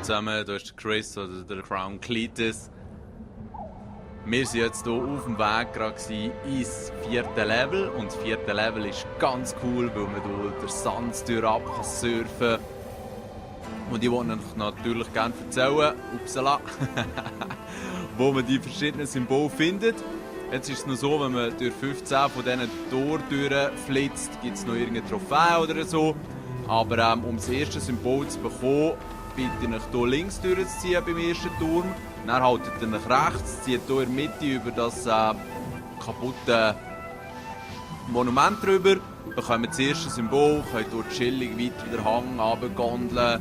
zusammen, da ist der Chris oder der Crown Cletus. Wir waren jetzt hier auf dem Weg gerade ins 4. Level. Und das 4. Level ist ganz cool, weil man hier der Sands ab kann surfen. Und ich wollte euch natürlich gerne erzählen, upsala, wo man die verschiedenen Symbole findet. Jetzt ist es noch so, wenn man durch 15 von diesen Toren durchflitzt, gibt es noch irgendeine Trophäe oder so. Aber um das erste Symbol zu bekommen, bitte ich euch hier links durchzuziehen beim ersten Turm. Dann haltet ihr nach rechts, zieht hier in der Mitte über das kaputte Monument drüber, bekommt das erste Symbol, könnt hier chillig weiter den Hang runtergondeln.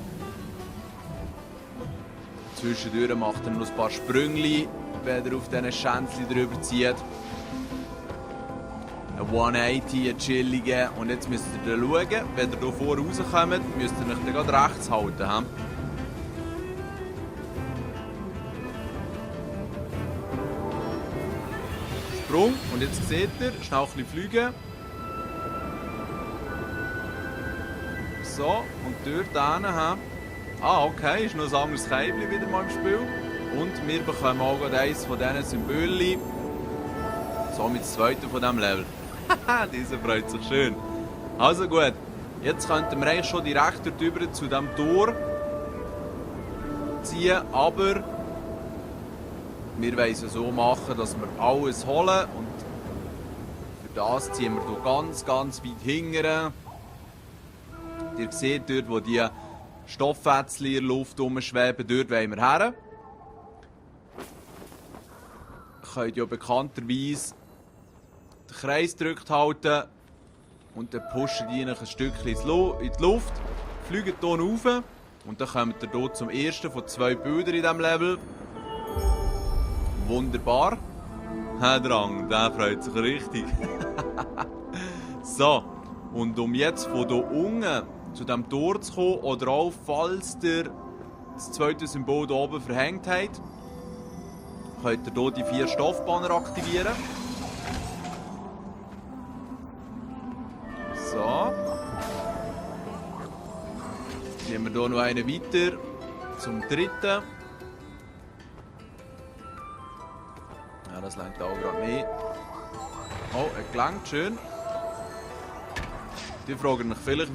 Zwischendurch macht er noch ein paar Sprüngli, wenn er auf diesen Schänzchen drüber zieht. Ein 180, ein chilligen. Und jetzt müsst ihr schauen, wenn ihr hier vorne rauskommt, müsst ihr euch dann gerade rechts halten. He? Sprung. Und jetzt seht ihr, schnell ein bisschen fliegen. So, und dort hinten. Ah, okay, ist noch ein anderes Käibchen wieder mal im Spiel. Und wir bekommen auch gerade eines von diesen Symbolen. Somit das zweite von diesem Level. Haha, dieser freut sich schön. Also gut, jetzt könnten wir eigentlich schon direkt dort zu diesem Tor ziehen, aber wir wollen es so machen, dass wir alles holen. Und für das ziehen wir hier ganz, ganz weit hinten. Ihr seht dort, wo die Stofffätzchen in der Luft rumschweben, dort wollen wir her. Ihr könnt ja bekannterweise den Kreis gedrückt halten und dann pushen die ein Stückchen in die Luft, fliegen hier rauf und dann kommt ihr hier zum ersten von 2 Bildern in diesem Level. Wunderbar. Herr Drang, der freut sich richtig. So, und um jetzt von hier unten zu diesem Tor zu kommen, oder auch falls ihr das zweite Symbol hier oben verhängt habt, könnt ihr hier die 4 Stoffbanner aktivieren. So. Jetzt ziehen wir hier noch einen weiter zum dritten. Ja, das lenkt auch gerade nicht. Oh, er gelangt schön. Die fragen euch vielleicht,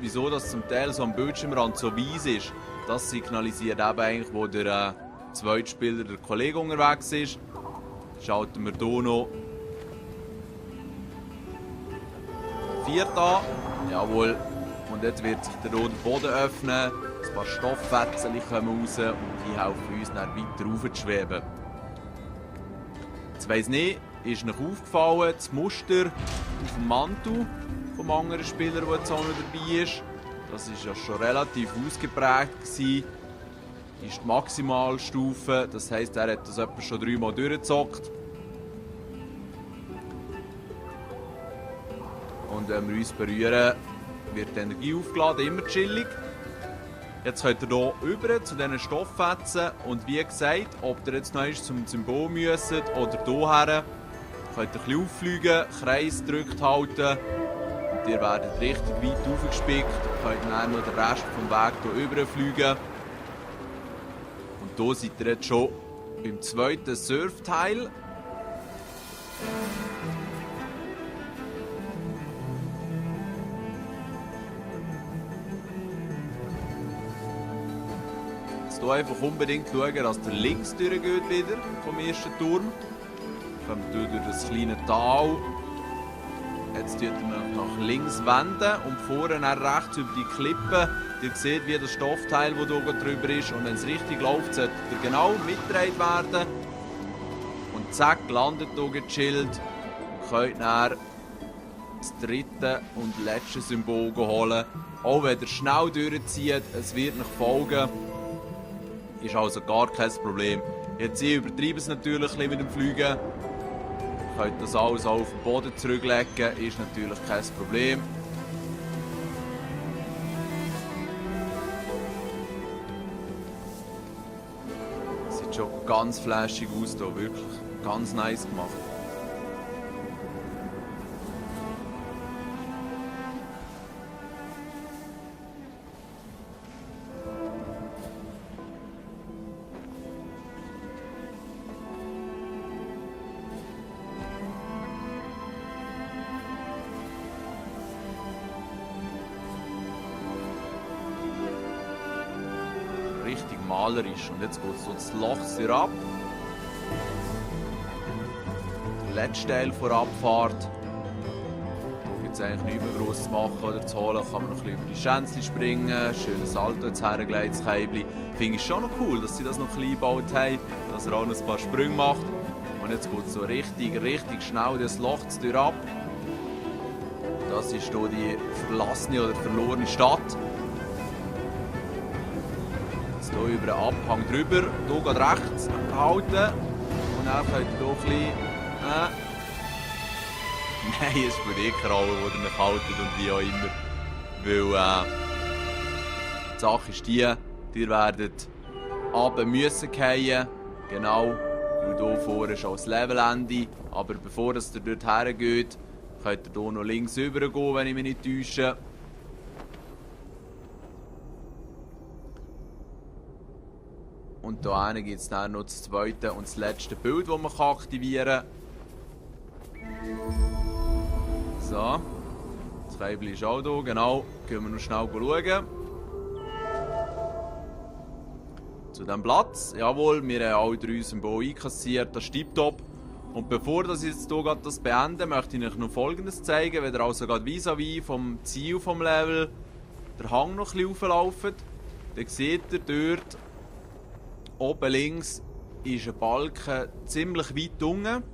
wieso das zum Teil so am Bildschirmrand so weiss ist. Das signalisiert eben eigentlich, wo der zweite Spieler, der Kollege, unterwegs ist. Schalten wir hier noch 4 an. Jawohl. Und jetzt wird sich der rote Boden öffnen. Ein paar Stofffetzen kommen raus und die helfen uns dann weiter raufzuschweben. Jetzt weiss nicht, ist euch aufgefallen, das Muster auf dem Mantel vom anderen Spieler, der jetzt auch noch dabei ist. Das war ja schon relativ ausgeprägt. Das ist die Maximalstufe, das heisst, er hat das etwa schon 3 Mal durchgezockt. Und wenn wir uns berühren, wird die Energie aufgeladen, immer chillig. Jetzt könnt ihr hier rüber zu diesen Stofffetzen und wie gesagt, ob ihr jetzt noch zum Symbol müsst oder hierher, könnt ihr ein bisschen auffliegen, Kreis gedrückt halten und ihr werdet richtig weit aufgespickt und könnt dann noch den Rest vom Weg hier rüber fliegen. Und hier seid ihr jetzt schon beim zweiten Surfteil. Hier einfach unbedingt schauen, dass der links durchgeht wieder vom ersten Turm. Dann kommt durch das kleine Tal. Jetzt wenden wir nach links wenden und vorne nach rechts über die Klippe. Ihr seht, wie das Stoffteil, das hier drüber ist. Und wenn es richtig läuft, sollte ihr genau mitgedreht werden. Und zack, landet hier gechillt. Und könnt dann das dritte und letzte Symbol holen. Auch wenn ihr schnell durchzieht, es wird euch folgen. Ist also gar kein Problem. Jetzt ich übertreibe es natürlich ein bisschen mit dem Fliegen. Ihr könnt das alles auf den Boden zurücklegen, ist natürlich kein Problem. Sieht schon ganz flashig aus hier, wirklich. Ganz nice gemacht. schmaler ist. Und jetzt geht so das Loch sehr ab. Der letzte Teil der Abfahrt. Da gibt es eigentlich nichts mehr gross zu machen oder zu holen. Kann man noch ein bisschen über die Schänzchen springen. Schönes Salto jetzt hergelegt, das Käibli. Finde ich schon noch cool, dass sie das noch ein bisschen eingebaut haben. Dass er auch noch ein paar Sprünge macht. Und jetzt geht es so richtig schnell das Loch durch ab. Das ist hier die verlassene oder verlorene Stadt. Jetzt hier über den Abhang drüber. Hier geht rechts halten. Und dann könnt ihr hier ein bisschen... Nein, es spielt eh keine Rolle, wo ihr mich haltet und wie auch immer. Weil die Sache ist die, ihr werdet runter müssen fallen. Genau. Weil hier vorne ist auch das Levelende. Aber bevor ihr dort hergeht, könnt ihr hier noch links rüber gehen, wenn ich mich nicht täusche. Und hier hinten gibt es dann noch das zweite und das letzte Bild, das man aktivieren kann. So. Das Käibli ist auch hier, genau. Gehen wir noch schnell schauen. Zu diesem Platz. Jawohl, wir haben alle 3 Symbole einkassiert, das ist tipptopp. Und bevor ich jetzt hier das beende, möchte ich euch noch Folgendes zeigen. Wenn ihr also gerade vis-à-vis vom Ziel vom Level den Hang noch ein bisschen hochlauft, dann seht ihr dort oben links ist ein Balken ziemlich weit unten.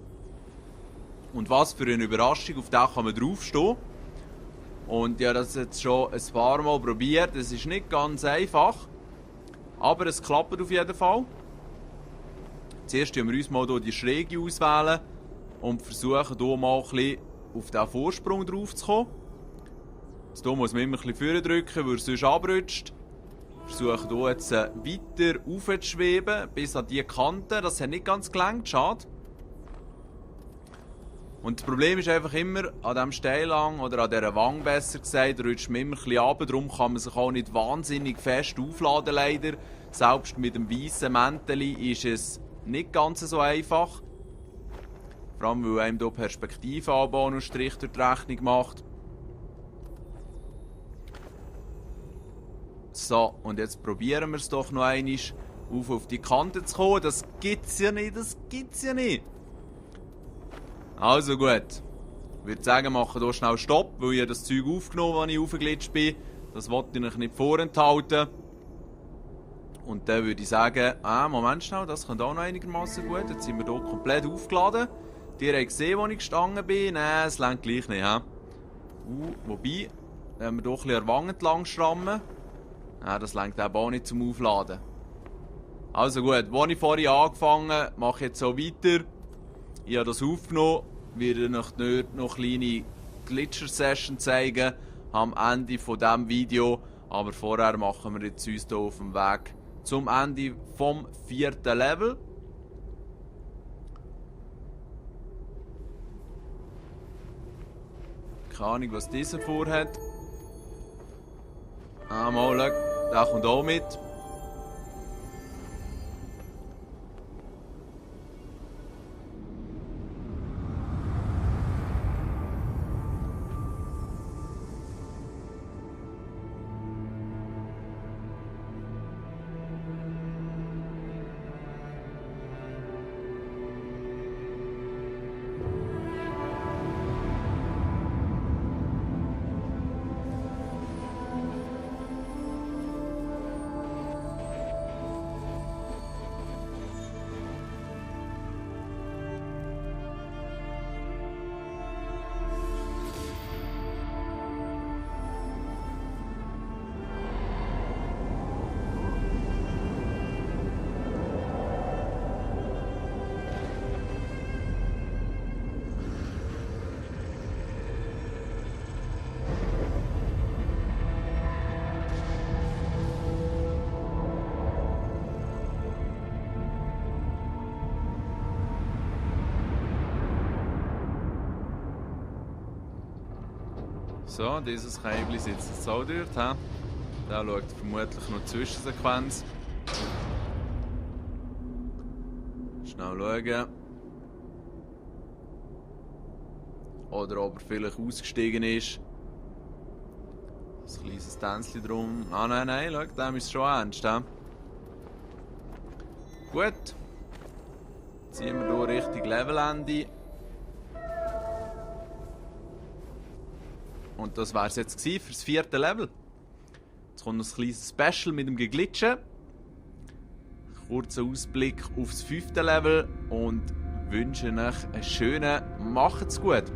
Und was für eine Überraschung, auf den kann man draufstehen. Und ja, das jetzt schon ein paar Mal probiert. Es ist nicht ganz einfach, aber es klappt auf jeden Fall. Zuerst wählen wir uns mal hier die Schräge auswählen und versuchen hier mal ein bisschen auf diesen Vorsprung drauf zu kommen. Jetzt hier muss man immer ein bisschen vordrücken, weil er sonst abrutscht. Versuchen hier jetzt weiter aufzuschweben bis an diese Kante. Das hat nicht ganz gelangt, schade. Und das Problem ist einfach immer, an diesem Steilhang oder an dieser Wange besser gesagt, rutscht man immer ein bisschen runter. Darum kann man sich auch nicht wahnsinnig fest aufladen leider. Selbst mit dem weißen Mäntel ist es nicht ganz so einfach. Vor allem, weil einem hier Perspektivenabbau und Strich durch die Rechnung macht. So, und jetzt probieren wir es doch noch einmal, auf die Kante zu kommen. Das gibt's ja nicht, das gibt's ja nicht. Also gut. Ich würde sagen, machen hier schnell Stopp, weil ich das Zeug aufgenommen habe, als ich aufgeglitscht bin. Das wollte ich euch nicht vorenthalten. Und dann würde ich sagen, Moment schnell, das kommt auch noch einigermaßen gut. Jetzt sind wir hier komplett aufgeladen. Ihr habt gesehen, wo ich gestanden bin. Nein, es reicht gleich nicht. Wobei, wenn wir hier ein bisschen an der Wange entlang schrammen, das reicht eben auch nicht zum Aufladen. Also gut, wo ich vorhin angefangen habe, mache ich jetzt so weiter. Ich habe das aufgenommen, werde euch dort noch kleine Glitscher-Session zeigen am Ende von diesem Video. Aber vorher machen wir jetzt uns hier auf dem Weg zum Ende vom 4. Level. Keine Ahnung, was dieser vorhat. Mal schauen, der kommt auch mit. So, dieses Käibli sitzt jetzt auch dort. Der schaut vermutlich noch die Zwischensequenz. Schnell schauen. Oder ob er vielleicht ausgestiegen ist. Ein kleines Tänzchen drum. Nein, schau, dem ist es schon ernst. Gut. Ziehen wir hier Richtung Levelende. Und das war es jetzt für das 4. Level. Jetzt kommt noch ein kleines Special mit dem Geglitschen. Kurzer Ausblick auf das 5. Level und wünsche euch einen schönen Macht's gut.